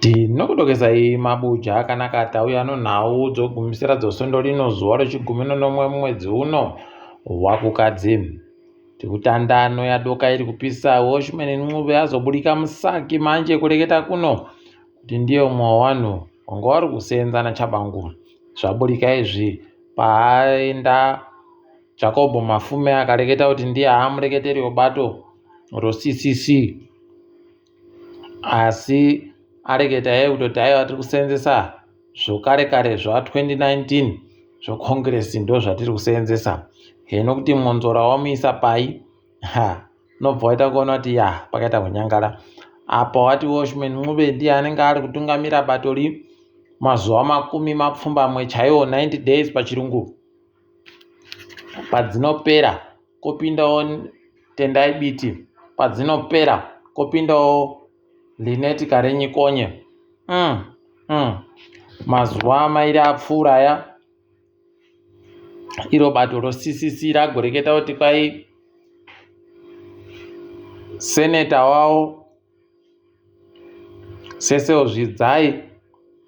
Tinokudokesai mabuja akanaka tauya nonhau dzogumisira dzosondo rino zuva rechigumi nonomwe mumwedzi uno waKukadzi. Tikutandano yadoka iri kupisa Welshman Ncube azoburika musaki manje kureketa kuno kuti ndiye umwe wevanhu wanga wari kuseenza naChabangu. Zvaburika izvi paaenda Jacob Mafume akareketa kuti ndiye aamureketeri webato roCCC. Asi areketa iye kutoti aiwa tiri kuseenzesa zvokare kare zva 2019 zvocongress ndo zvatiri kuseenzesa heno kuti mwonzora wamuisa pai ha unobva waita kuona kuti ya pakaita kunyangara apa wati Welshman Ncube ndiye anenge ari kutungamira bato ri mazuva makumi mapfumbamwe chaiwo 90 days pachirungu padzinopera kopindawo Tendai Biti padzinopera kopindawo Lynette Karenyikonye mm, mm. Mazuva mairi apfuura aya iro bato roCCC ragoreketa kuti kwai seneta wavo Cecil Zvidzai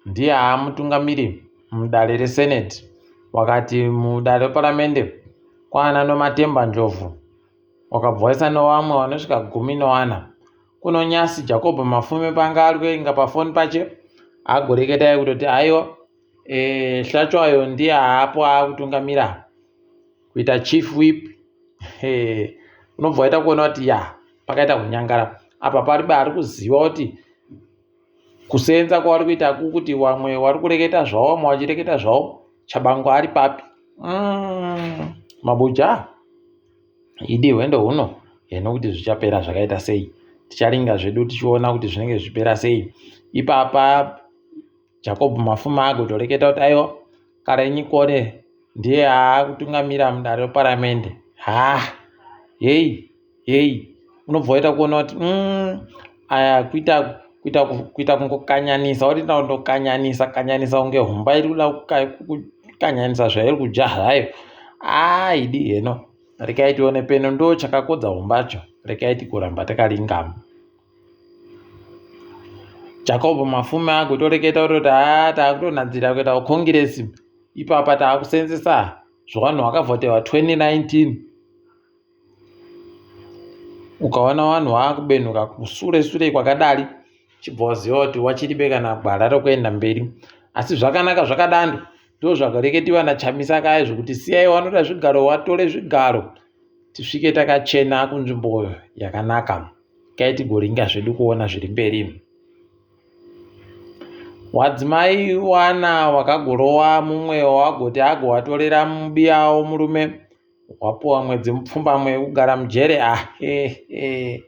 ndiye aamutungamiri mudare reSenate wakati mudare reparamende kwaana Nomatemba Ndlovu wakabva waisa nowamwe vanosvika gumi nowana. Kuno Nyasi Jacob Mafume panga ari kuinga pafoni pache agoreketai kutoti aiwa e, Hlatshwayo ndiye aapo aakutungamira kuita chief whip. Unobva waita kuona kuti ya pakaita kunyangara apa paribe ari kuziva kuti kuseenza kwavari kuita kukuti vamwe vari kureketa zvavo vamwe vachireketa zvavo Chabangu ari papi mm, mabuja idi hwendo huno heno kuti zvichapera zvakaita sei ticharinga zvedu tichiona kuti zvinenge zvichipera sei ipapa Jacob Mafume agotoreketa kuti aiwa Karenyikore ndiye aakutungamira mudare reparamende ha heyi heyi unobva waita kuona kuti mm, aya kuita kuita kuita kungokanyanisa wati ndokanyanisa kanyanisa kunge humba iri kuda kukanyanisa zvairi kudya zvayo aidi heno rekai tione peno ndo chakakodza humbacho rekai tigoramba takaringama Jacob Mafume agotoreketa kutoti haa taakutonhadzira kuenda kukongiresi ipapa taakusenzesa zvavanhu vakavhoterwa 2019 ukaona vanhu vakubenhuka kusure sure kwakadari chibva waziva kuti wachiribe kana gwara rokuenda mberi asi zvakanaka zvakadando ndo zvakareketiwa nachamisa kaya zvekuti siyai wanoda zvigaro watore zvigaro tisvike takachena kunzvimbo yakanaka kai tigoringa zvedu kuona zviri mberi wadzimai wana wakagorowa mumwe wawagoti agowatorera mubiya womurume wapuwa mwedzi mupfumbamwe wekugara mujere ah eh,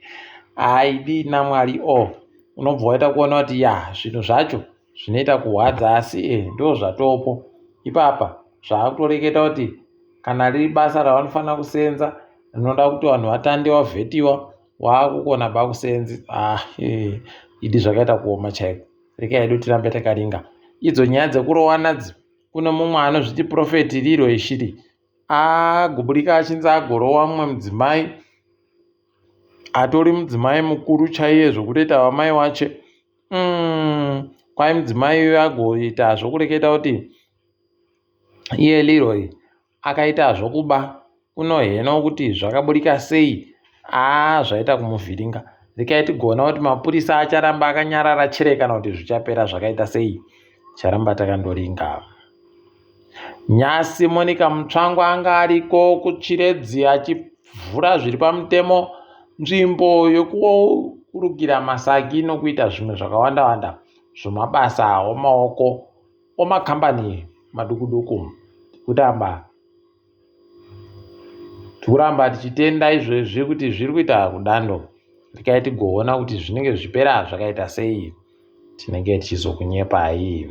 haidi namwari o oh. unobva waita kuona kuti ya zvinhu zvacho zvinoita kuhwadza asi e eh, ndo zvatopo ipapa zvaakutoreketa kuti kana riri basa ravanofanira kusenza rinoda kuti vanhu vatande wavhetiwa waakukona bakusenzi ah eh, idi zvakaita kuoma chaiko rekai hedu tirambe takaringa idzo nyaya dzekurowana dzi kune mumwe anozviti profeti riro ishiri agoburika achinzi agorowa mumwe mudzimai atori mudzimai mukuru chaiye zvokutoita vamai wache mm, kwai mudzimai uyo agoita zvokureketa kuti iye Leroy akaita zvokuba kuno heno kuti zvakaburika sei aa zvaita kumuvhiringa rekai tigoona kuti mapurisa acharamba akanyarara chere kana kuti zvichapera zvakaita sei charamba takandoringa Nyasi Monica Mutsvangwa anga ariko kuChiredzi achivhura zviri pamutemo nzvimbo yokurukira masaki nokuita zvimwe zvakawanda wanda zvemabasa omaoko omakambani maduku duku. Kuramba tikuramba tichitenda izvezvi kuti zviri kuita kudando rekai tigoona kuti zvinenge zvichipera zvakaita sei. Tinenge tichizokunyepai.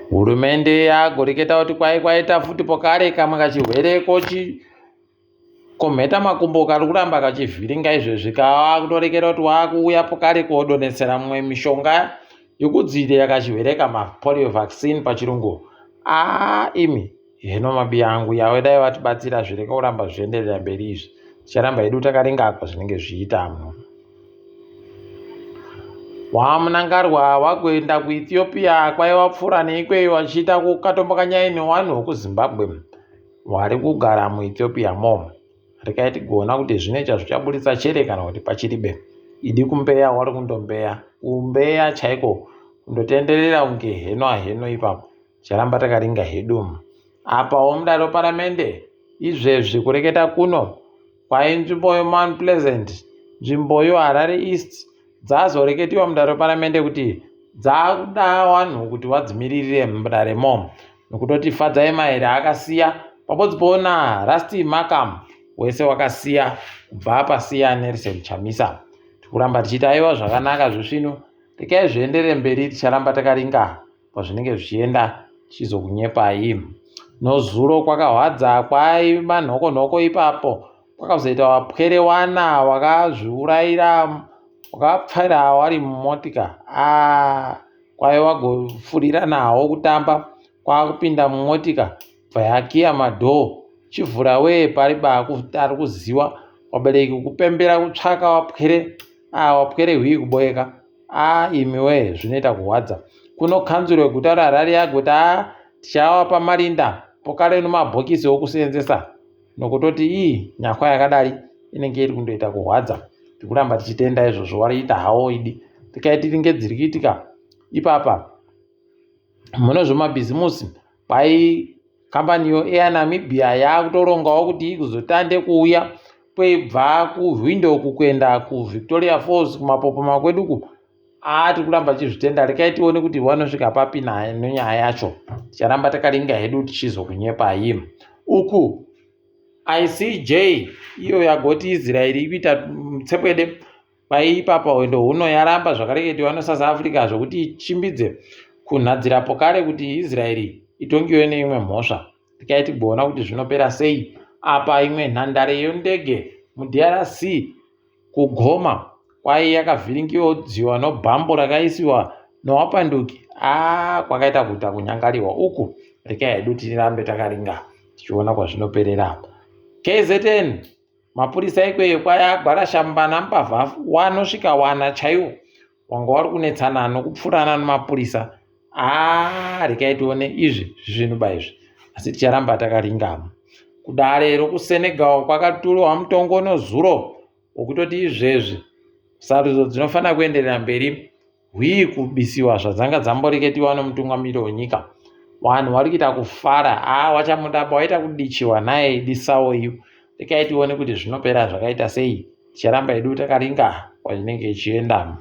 Hurumende yagoreketa kuti kwai kwaita futi pokare kamwe kachirwere kochi komheta makumbo kari kuramba kachivhiringa izvezvi kawakutorekera kuti wakuuya pokare kodonhetsera mumwe mishonga yokudzivirira kachirwere kamapolio vaccine pachirungu aa imi Heno mabiya angu yawe dai vatibatsira zvireke kuramba zvichienderera mberi izvi. Ticharamba hedu takaringa apa zvinenge zvichiitamo. WaMnangagwa wakuenda kuEthiopia kwaiva pfuura neikweyo vachiita kukatombokanyai newanhu wekuZimbabwe wari kugara muEthiopia mo. Rekai tigoona kuti zvine chazvichaburitsa chere kana kuti pachiribe. Idi kumbeya wari kundombeya. Kumbeya chaiko kundotenderera kunge heno aheno ipapo. Ticharamba takaringa hedu. Apawo mudare weparamende izvezvi kureketa kuno kwai nzvimbo yoMount Pleasant, nzvimbo yoHarare East dzazoreketiwa mudare reparamende kuti dzakuda vanhu kuti vadzimiririre mudaremo nokutoti Fadzai Mahere akasiya pabodzipo naRusty Markham wese wakasiya kubva pasiya Nelson Chamisa. Tikuramba tichiti aiwa zvakanaka zvisvinu rekai zvienderere mberi ticharamba takaringa pazvinenge zvichienda tichizokunyepai. Nozuro kwakahwadza kwai manhoko nhoko ipapo kwakazoita wapwere wana wakazviurayira wakapfaira wari mumotika ah, kwai wagofurira nawo kutamba kwakupinda mumotika bva yakiya madhoo chivhura wee pari baari kuziwa wabereki kupembera kutsvaka wapwere ah, wapwere hwii kuboeka ah, imi wee zvinoita kuhwadza kuno kanzuro yeguta reHarare yagoti a ah, tichawapa marinda pokare nomabhokisi okuseenzesa nokutoti ii nyakwa yakadari inenge iri kundoita kuhwadza tikuramba tichitenda izvozvo wariita hawo idi tikaiti ringe dziri kuitika ipapa mune zvemabhizimusi kwai kambani yoAir Namibia yakutorongawo kuti ikuzotande kuuya kweibva kuWindhoek kuenda kuVictoria Falls kumapopoma kweduku aa tiri kuramba tichizvitenda rekai tione kuti vanosvika papi nenyaya yacho ticharamba takaringa hedu tichizokunyepai uku ICJ iyo yagoti Israel ikuita tsepwede kwaipa pahwendo huno yaramba zvakareketiwa neSouth Africa zvokuti ichimbidze kunhadzira pokare kuti Israel itongiwe neimwe mhosva tikai tigoona kuti zvinopera sei apa imwe nhandare yendege muDRC kuGoma kwai yakavhiringidziwa nobhambo rakaisiwa nowapanduki a kwakaita kuita kunyangariwa uku rekai hedu tirambe takaringa tichiona kwazvinoperera KZN mapurisa ikweyo kwai agwarashambana mbavha wanosvika wana chaiwo wanga wari kunetsana nokupfurana nemapurisa aa rekai tione izvi zvisvinuba izvi asi ticharamba takaringama kudare rokuSenegal kwakaturwa mutongo nozuro wokutoti izvezvi sarudzo dzinofanira kuenderera mberi hwii kubisiwa zvadzanga dzamboreketiwa nomutungamiri wenyika vanhu vari kuita kufara aa wachamudaba waita kudichiwa naye idisawo iyo rekai tione kuti zvinopera zvakaita sei ticharamba hedu takaringa kwachinenge ichienda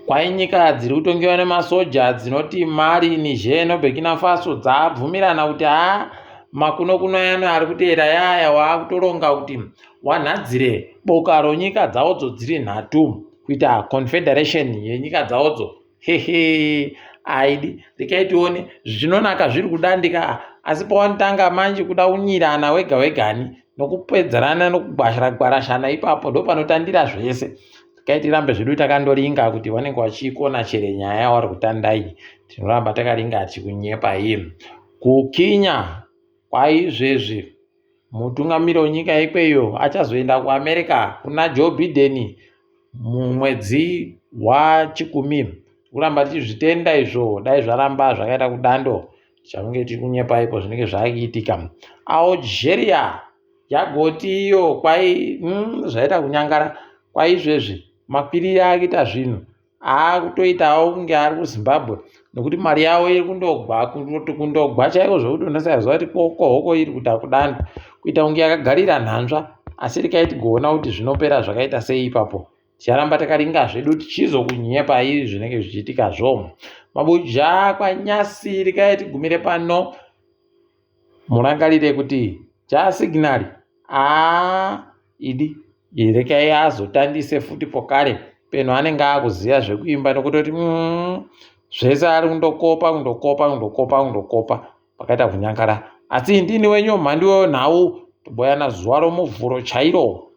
kwai nyika dziri kutongewa nemasoja dzinoti Mali, Niger noBurkina Faso dzabvumirana kuti haa makuno kuno ayano ari kuteera yaya waakutoronga kuti wanhadzire boka ronyika dzawodzo dziri nhatu kuita confederation yenyika dzawodzo hehe aidi rekai tione zvinonaka zviri kudandika asi pawanotanga manje kuda kunyirana wega wegani nokupedzerana nokugwasharagwarashana ipapo ndo panotandira zvese rekai tirambe zvedu takandoringa kuti vanenge vachikona chere nyaya yavari kutandai tinoramba takaringa tichikunyepa iyi kuKenya kwaizvezvi mutungamiri wenyika ikweyo achazoenda kuAmerica kuna Joe Biden mumwedzi waChikumi kuramba tichizvitenda izvo dai zvaramba zvakaita kudando tichange tiri kunyepa ipo zvinenge zvakuitika Algeria yagoti iyo kwai zvaita kunyangara kwaizvezvi makwiriri akuita zvinhu aakutoitawo kunge ari kuZimbabwe nekuti mari yavo iri kundogwa kundogwa chaiko zvokuti unosaziva kuti kohoko iri kuita kudando kuita kunge yakagarira nhanzva asi rekai tigoona kuti zvinopera zvakaita sei ipapo ticharamba takaringa zvedu tichizokunyepai zvinenge zvichiitikazvo mabuja kwanyasi rekai tigumire pano murangarire kuti jasignali aa idi rekai azotandise futi pokare peno anenge akuziva zvekuimba nokutoti zvese ari kundokopa kundokopa kundokopa kundokopa pakaita kunyangara asi ndini wenyu mhandiwewo nhau toboyana zuva romuvhuro chairo.